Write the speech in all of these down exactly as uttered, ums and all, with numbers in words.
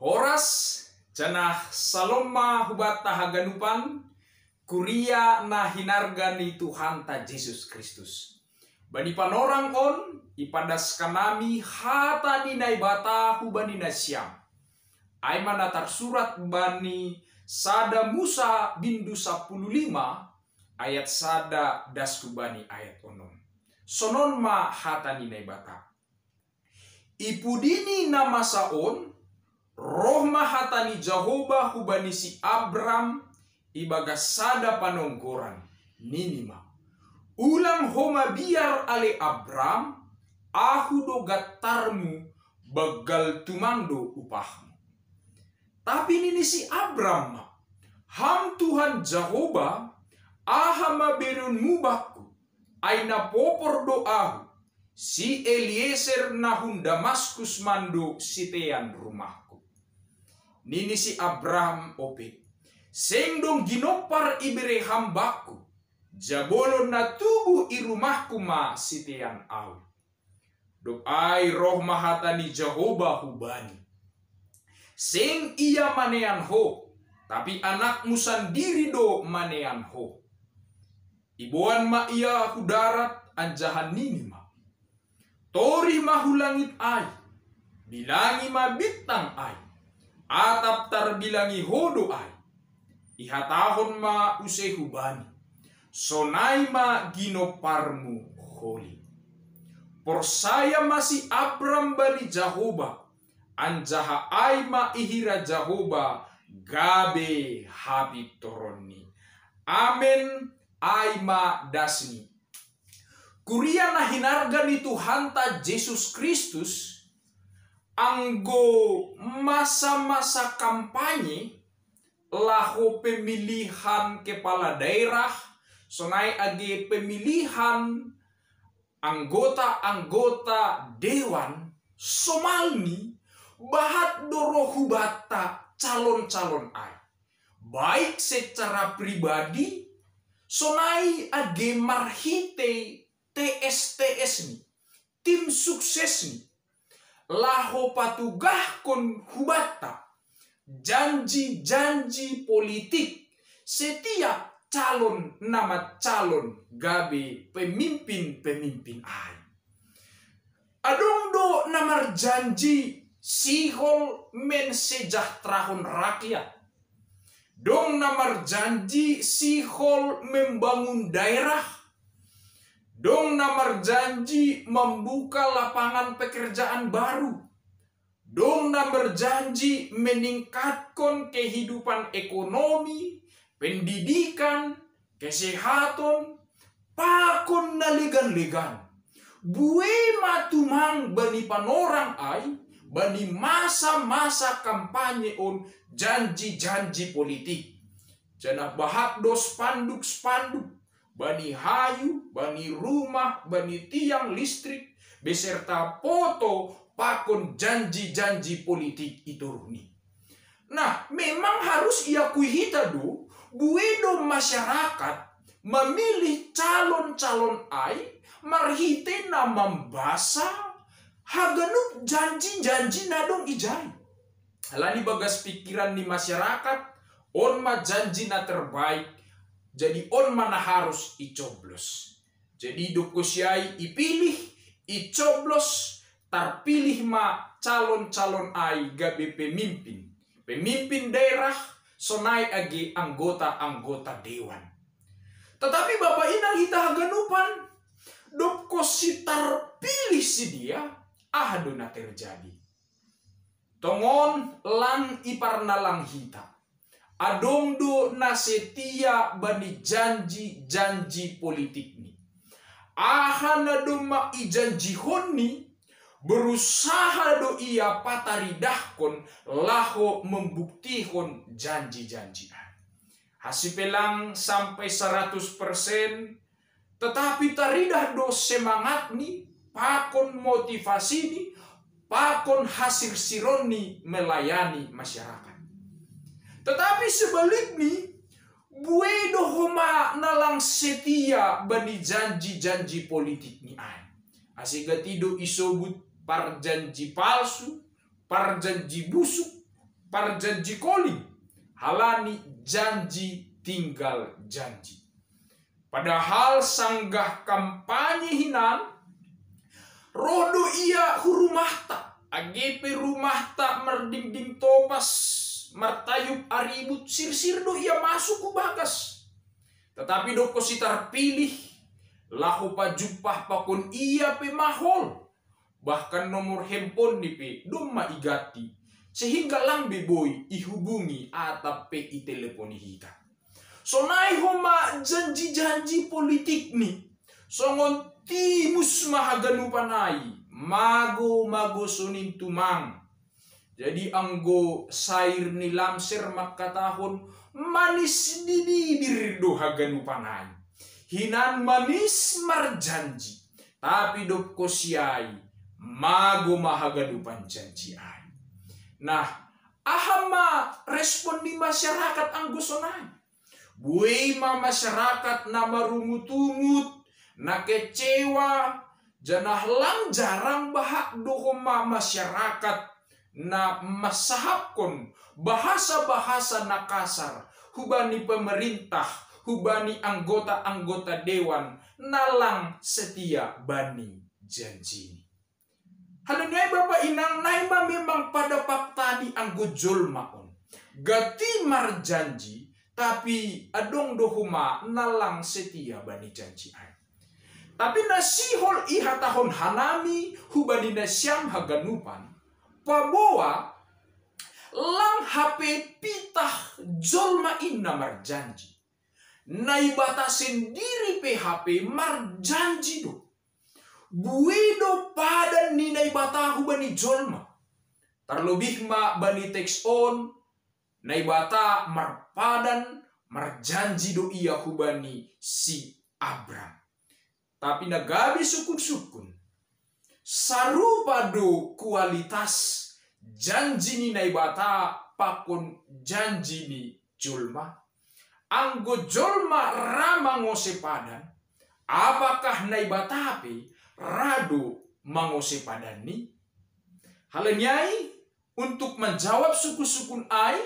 Horas, janah salom ma hubanta haganupan, kuria na hinarga ni Tuhanta Jesus Kristus. Bani panorang on, ipadas hanami hata ni Naibata hubani nasiam. Ai ma na tarsurat bani sada Musa bindu sapuluh lima ayat sada das hubani ayat onom. Sonon ma hata ni Naibata. I pudi ni na masa on, roh ma hata ni Jahowa hubani si Abram ibagas sada panonggoran, nini ma: Ulang ho mabiar ale Abram, ahu do gantarmu, banggal tumang do upahmu. Tapi nini si Abram ma: Ham Tuhan Jahowa, aha ma berenmu bangku, ai na popor do ahu, si Elieser na hun Damaskus mando sitean rumahku. Nini si Abraham ope: Seng dong ginompar ibere ham bangku, jabolo na tubu i rumahku ma sitean ahu. Dob ai roh ma hata ni Jahowa hubani: Seng ia manean ho, tapi anakmu sandiri do manean ho. Iboan ma ia hu darat anjaha nini ma: Torih ma hu langit ai, bilangi ma bintang ai, atap tarbilangi ho do ai. Ihatahon ma use hubani: Sonai ma ginomparmu holi. Porsaya ma si Abram bani Jahowa, anjaha ai ma ihira Jahowa gabe hapintoronni. Amen. Ai ma dasni. Kuria na hinarga ni Tuhanta Jesus Kristus, anggo masa-masa kampanye, laho pemilihan kepala daerah, sonai age pemilihan anggota-anggota dewan, somalni bahat do roh hubanta calon-calon ai, baik secara pribadi, sonai age marhite T S T S ni, tim sukses ni, laho patugahkon hubanta janji-janji politik setiap calon na mancalon gabe pemimpin-pemimpin ai. Adong do na marjanji sihol mensejahterahon rakyat. Dong na marjanji sihol membangun daerah. Dong na marjanji membuka lapangan pekerjaan baru. Dong na marjanji meningkatkon kehidupan ekonomi, pendidikan, kesehatan, pakon na legan-legan. Bue ma tumang bani panorang ai, bani masa-masa kampanye on janji-janji politik. Janah bahat do spanduk-spanduk, bani hayu, bani rumah, bani tiang listrik, beserta foto pakon janji-janji politik i toruhni. Nah, memang harus iakui hita do, bue do masyarakat memilih calon-calon ai marhite na mambasa haganup janji-janji na dong ijai. Alani bagas pikiran ni masyarakat, on ma janji na terbaik, jadi on ma na harus icoblos. Jadi dob kosiai ipilih, icoblos, tarpilih ma calon-calon ai gabe pemimpin, pemimpin daerah, sonai age anggota-anggota dewan. Tetapi Bapak Inang hita haganupan, dob kosi tarpilih si dia, aha do na terjadi? Tongon lang iparnalang hita, adong do na setia bani janji-janji politikni. Aha na domma ijanjihonni, berusaha do ia pataridahkon laho membuktihon janji-janji ai. Hasipelang sampai seratus persen, tetapi taridah do semangatni, pakon motivasini, pakon hasirsironni melayani masyarakat. Tetapi sebalikni, bue do homa na lang setia bani janji-janji politikni ai. Ase gati do isobut parjanji palsu, parjanji busuk, parjanji koling, halani janji tinggal janji. Padahal sanggah kampanye hinan, roh do ia hu rumahta, age pe rumahta mardingding topas, martayub aribut, sirsir do ia masuk hu bagas. Tetapi dob ho si tarpilih, laho pajumpah pakon ia pe mahol, bahkan nomor handphone ni pe domma iganti, sehingga lang be boi ihubungi atap pe iteleponi hita. Sonai homa janji-janji politikni, songon timus ma haganupan ai, mago-mago sonin tumang. Jadi anggo sair ni Lamser mangkatahon, manis di bibir do haganupan ai. Hinan manis marjanji, tapi dob ho si ai, mago ma haganupan janji ai. Nah, aha ma respon ni masyarakat anggo sonai? Buei ma masyarakat na marungut-ungut, na kecewa, janah lang jarang bahat do homa masyarakat na mansahapkon bahasa-bahasa na kasar hubani pemerintah, hubani anggota-anggota dewan na lang setia bani janjini. Hal ni ai, Bapa Inang, nai ma memang pada paktadi anggo jolma on. Gati marjanji, tapi adong do homa na lang setia bani janji ai. Tapi na sihol ihatahon hanami hubani nasiam haganupan, paboa lang hape pitah jolma in na marjanji. Naibata sendiri pe hape marjanji do. Buei do padan ni Naibata hubani jolma. Tarlobih ma bani teks on, Naibata marpadan, marjanji do ia hubani si Abram. Tapi na gabe sukun-sukun, sarupa do kualitas janji ni Naibata pakon janji ni jolma? Anggo jolma ra mangose padan, apakah Naibata pe ra do mangose padanni? Hal ni ai, untuk manjawab sukun-sukun ai,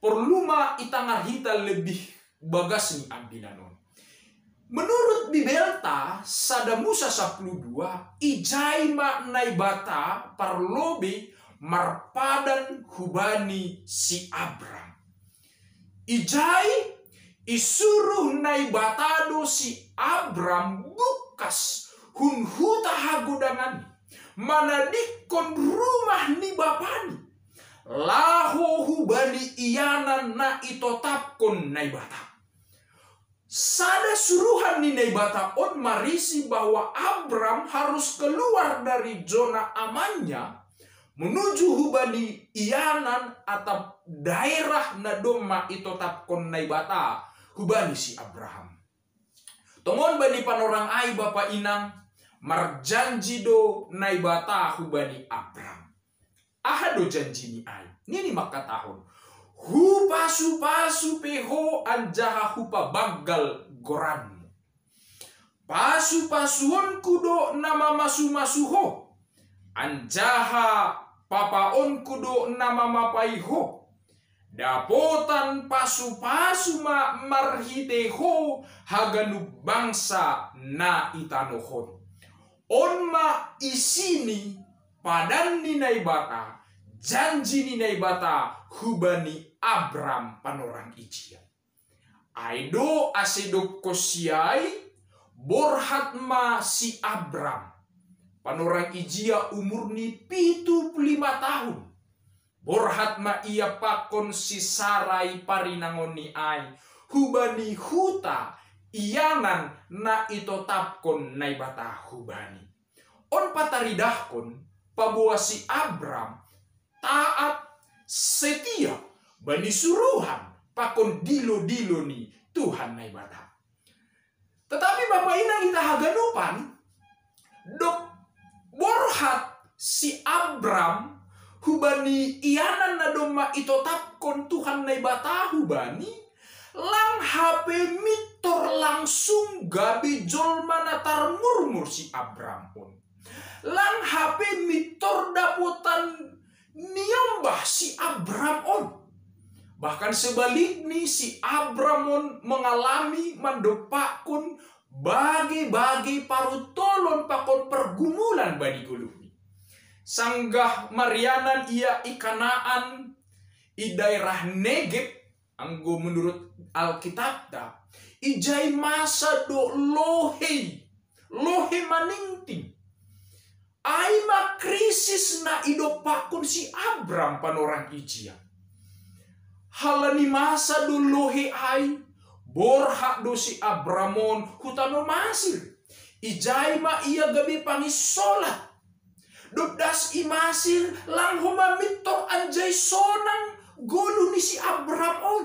porlu ma itangar hita lebih bagas ni ambilan on. Menurut Bibelta, Sada Musa sapuluh dua, ijai ma Naibata parlobei marpadan hubani si Abram. Ijai isuruh Naibata do si Abram bungkas hun huta hagodangan i, manadingkon rumah ni bapani, laho hubani ianan na itotapkon Naibata. Sada suruhan ni Naibata on marisi bahwa Abram harus keluar dari zona amannya menuju hubani ianan atap daerah na domma itotapkon Naibata hubani si Abraham. Tongon bani panorang ai, Bapa Inang, marjanji do Naibata hubani Abram. Aha do janjini ai? Nini mangkatahon, hupasu-pasu pe ho anjaha hupabanggal goranmu. Pasu-pasuonku do na mamasu-masu ho, anjaha papaonku do na mamapai ho. Dapotan pasu-pasu ma marhitei ho haganup bangsa na i tanoh on. On ma isi ni padan ni Naibata, janji ni Naibata hubani Abram panorang ijia. Ai do ase dokkon si ai, borhat ma si Abram. Panorang ijia umurni pitu pulu lima tahun. Borhat ma ia pakon si Sarai parinangonni ai hubani huta ianan na itotapkon Naibata hubani. On pataridahkon paboa si Abram taat, setia bani suruhan pakon dilo-dilo ni Tuhan Naibata. Tetapi Bapa Inang, ita haganupan, dob borhat si Abram hubani ianan na domma itotapkon Tuhan Naibata hubani, lang hape mintor langsung gabe jolma na tarmurmur si Abram on. Lang hape mintor dapotan niombah si Abram. Abram on. Bahkan sebaliknya, si Abram on mengalami, mandompakkon bage-bage parutolon pakon pergumulan bani goluhni. Sanggah marianan ia i Kanaan, i daerah Negeb, anggo menurut Alkitabta, ijai masa do lohei, lohei maningting. Ai ma krisis na idompakkon si Abram panorang ijia. Halani masa do lohei ai, borhat do si Abram on hu tano Masir. Ijai ma ia gabe panginsolat. Dob das i Masir, lang homa mintor anjai sonang goluh ni si Abram on.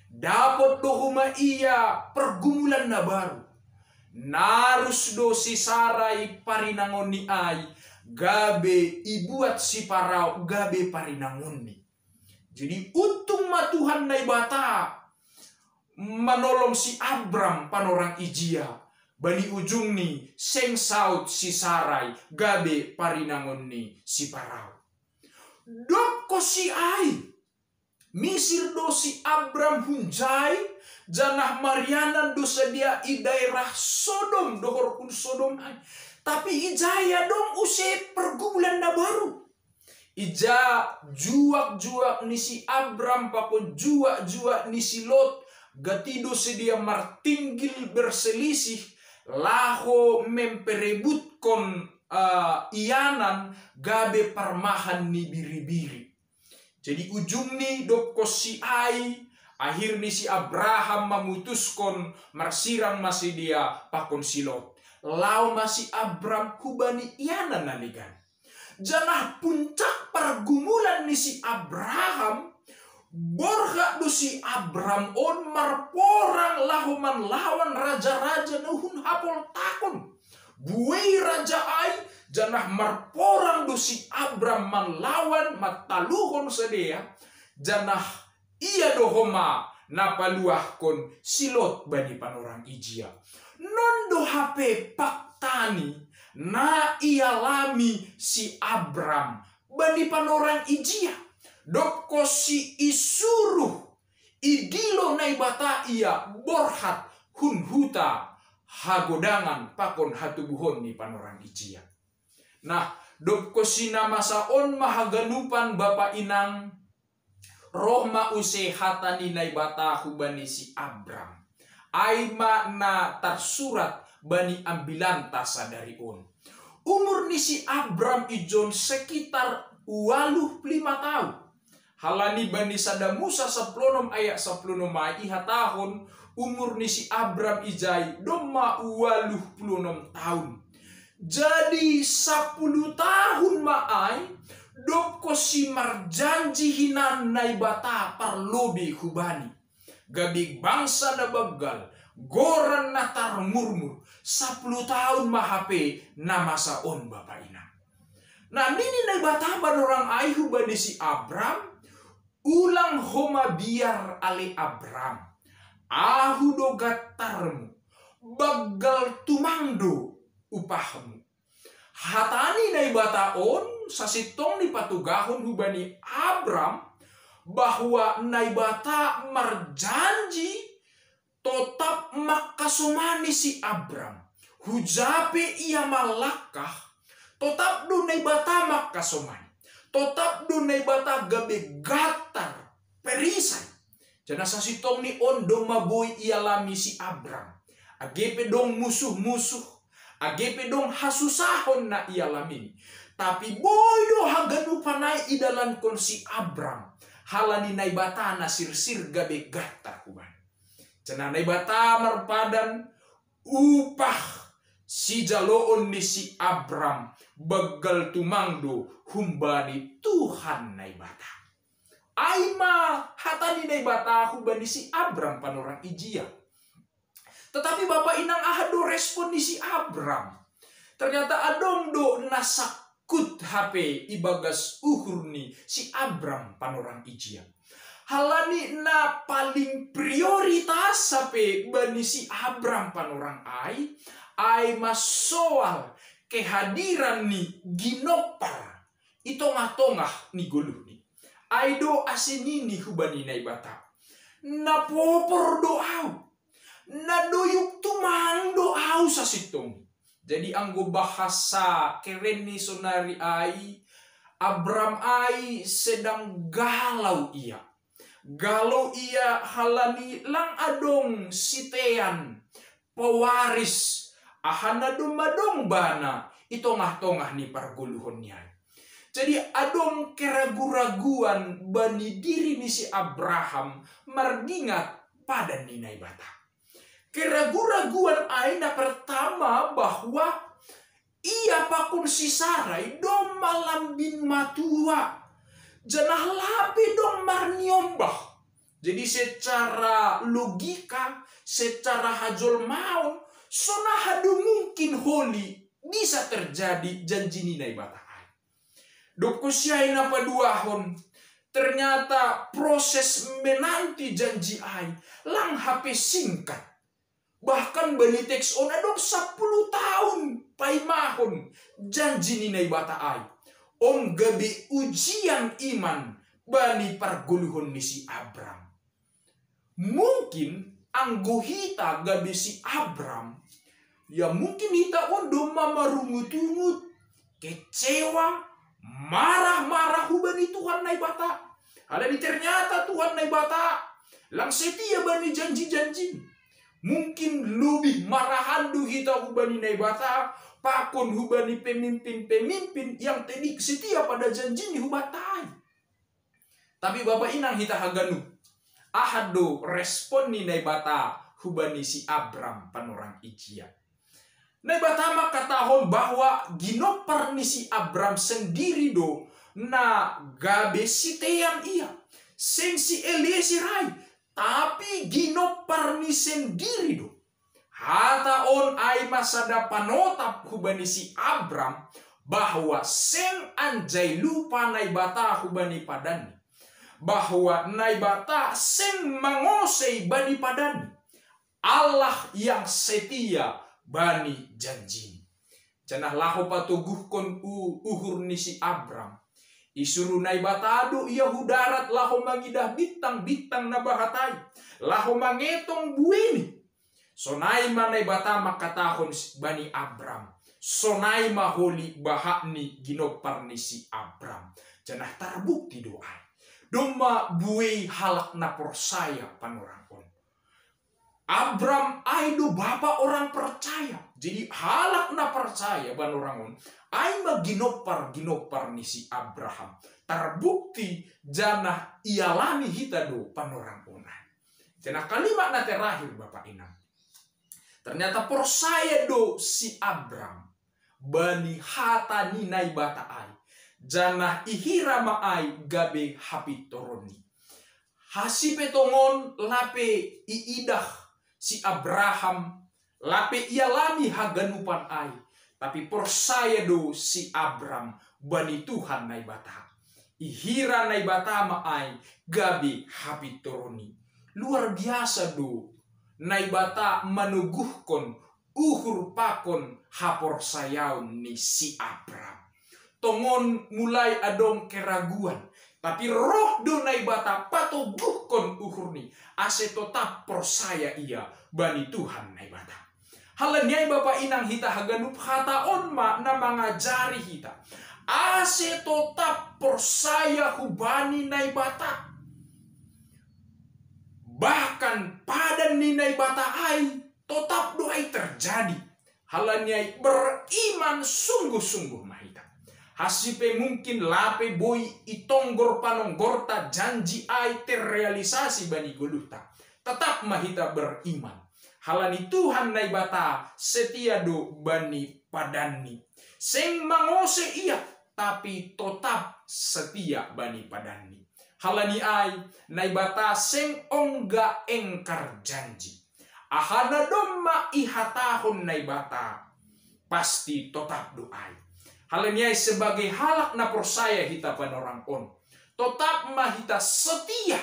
Dapot do homa ia pergumulan na baru. Narus do si Sarai parinangonni ai, gabe ibuat si Parao gabe parinangonni. Jadi untung ma Tuhan Naibata manolong si Abram panorang ijia, bani ujungni seng saut si Sarai gabe parinangonni si Parao. Dob kosi ai, misir do si Abram hunjai, janah marianan do sadia i daerah Sodom, dohor hun Sodom ai. Tapi ijai adong use pergumulan na baru. Ija juak-juak ni si Abram pakon juak-juak ni si Lot, gati do sadia martinggil berselisih, laho memperebutkan uh, ianan gabe parmahan ni biri-biri. Jadi ujungni dob kosi ai, akhirni si Abraham mamutuskon marsirang ma sadia pakon si Lot. Lao ma si Abram hubani ianan na legan. Janah puncak pergumulan ni si Abraham, borhat do si Abram on marporang laho manlawan raja-raja na hun hapoltakon. Buei raja ai, janah marporang do si Abram manlawan mataluhon sadia, janah ia do homa na paluahkon si Lot bani panorang ijia. Non do hape paktani na ialami si Abram bani panorang ijia. Dob kosi isuruh, idilo Naibata ia borhat hun huta hagodangan pakon hatubuhon ni panorang ijia. Nah, dob kosi na masa on ma haganupan bapa inang, roh ma use hata ni Naibata hubani si Abram. Ai ma na tarsurat bani ambilanta sadari on. Umur ni si Abram ijon sekitar ualuh pulu lima taon. Halani bani sada Musa sapuluh onom ayat sapuluh onom ai ihatahon, umur ni si Abram ijai domma ualuh pulu onom taon. Jadi sapuluh taon ma ai, dob kosi marjanji hinan Naibata parlobei hubani. Gabe bangsa na banggal, goran na tarmurmur, sapuluh taon ma hape na masa on bapa inang. Nah, nini Naibata panorang ai hubani si Abram, ulang homa biar ale Abram. Ahu do gattarmu, banggal tumang do upahmu. Hata ni Naibata on sasintongni patugahon hubani Abram, bahwa Naibata marjanji totap mangkasomani si Abram. Hujape ia mallangkah, totap do Naibata mangkasomani. Totap do Naibata gabe gattar perisai. Janah sasintongni on domma boi ialami si Abram. Age pe dong musuh-musuh, age pe dong hasusahon na ialamini. Tapi boi do haganupan ai idalankon si Abram. Halani Naibata na sirsir gabe gattar hubani. Janah Naibata marpadan, upah sijaloon ni si Abram banggal tumang do humbani Tuhan Naibata. Ai ma hata ni Naibata hubani si Abram panorang ijia. Tetapi bapa inang, aha do respon ni si Abram? Ternyata adong do na sangkut hape ibagas uhur ni si Abram panorang ijia. Halani na paling prioritas hape bani si Abram panorang ai, ai ma soal kehadiran ni ginompar i tongah-tongah ni goluhni. Ai do ase nini hubani Naibata, na popor do au, na doyuk tumang do au sasintong. Jadi anggo bahasa keren ni sonari ai, Abram ai sedang galau ia. Galau ia halani lang adong sitean pewaris, aha na domma dong bana i tongah-tongah ni pargoluhon ni ai. Jadi adong keragu-raguan bani diri ni si Abraham mardingat padan ni Naibata. Keragu-raguan ai na pertama bahwa ia pakon si Sarai domma lambin matua, janah lape dong marniombah. Jadi secara logika, secara hajolmaon, sonaha do mungkin holi bisa terjadi janji ni Naibata ai. Dob siai na paduahon, ternyata proses menanti janji ai lang hape singkat. Bahkan bani teks on adong sapuluh tahun paimahon janji ni Naibata ai. On gabe ujian iman bani pargoluhon ni si Abram. Mungkin anggo hita gabe si Abram, ya mungkin hita on domma marungut-ungut, kecewa, marah-marah hubani Tuhan Naibata. Halani ternyata Tuhan Naibata lang setia bani janji-janji. Mungkin lebih marahan do hita hubani Naibata pakon hubani pemimpin-pemimpin yang tidak setia pada janji ni hubata ai. Tapi Bapa Inang hita haganup, aha do respon ni Naibata hubani si Abram panorang ijia? Naibata mangkatahon bahwa ginompar ni si Abram sendiri do na gabe sitean ia, seng si Eliezer ai, tapi ginompar ni sendiri do. Hata on ai ma sada panotap hubani si Abram, bahwa seng anjai lupa Naibata hubani padanni, bahwa Naibata seng mangosei bani padanni, Allah yang setia bani janjini. Janah laho patoguhkon uhur ni si Abram, isuru Naibata do ia hu darat laho mangidah bintang-bintang na bahat ai, laho mangetong bueini. Sonai ma Naibata mangkatahon bani Abram, sonai ma holi bahat ni ginompar ni si Abram. Janah tarbukti do ai, domma buei halak na porsaya panorang on. Abram ai do bapa orang percaya. Jadi halak na percaya panorang on ai ma ginompar-ginompar ni si Abraham. Tarbukti janah ialami hita do panorang on ai. Janah kalimat na terakhir Bapa Inang, ternyata porsaya do si Abram bani hata ni Naibata ai, janah ihira ma ai gabe hapintoronni. Hasipe tongon lape iidah si Abraham, lape ialami haganupan ai, tapi porsaya do si Abram bani Tuhan Naibata. Ihira Naibata ma ai gabe hapintoronni. Luar biasa do Naibata manoguhkon uhur pakon haporsayaon ni si Abram. Tongon mulai adong keraguan, tapi roh do Naibata patoguhkon uhurni, ase totap porsaya ia bani Tuhan Naibata. Halani ai Bapa Inang hita haganup, hata on ma na mangajari hita ase totap porsaya hubani Naibata. Bahkan padan ni Naibata ai totap do ai terjadi. Halani ai beriman sungguh-sungguh ma hita. Hasipe mungkin lape boi itonggor panonggorta janji ai terrealisasi bani goluhta, tetap ma hita beriman. Halani Tuhan Naibata setia do bani padanni. Seng mangose ia, tapi totap setia bani padanni. Halani ai Naibata seng ongga engkar janji. Aha na domma ihatahon Naibata pasti totap do ai. Halani ai sebagai halak na porsaya hita panorang on, totap ma hita setia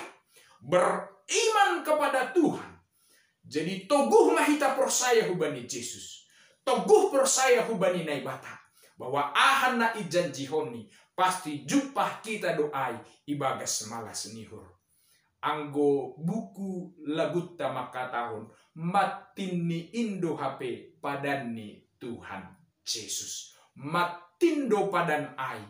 beriman kepada Tuhan. Jadi toguh ma hita porsaya hubani Jesus, toguh porsaya hubani Naibata, bahwa aha na ijanjihonni pasti jumpah kita do ai ibagas malas ni uhur. Anggo buku Lagutta mangkatahon, mattin ni indo hape padan ni Tuhan Jesus. Mattin do padan ai,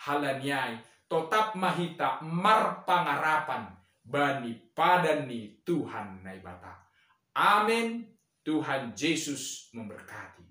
halani ai totap ma hita marpangarapan bani padan ni Tuhan Naibata. Amen. Tuhan Jesus memberkati.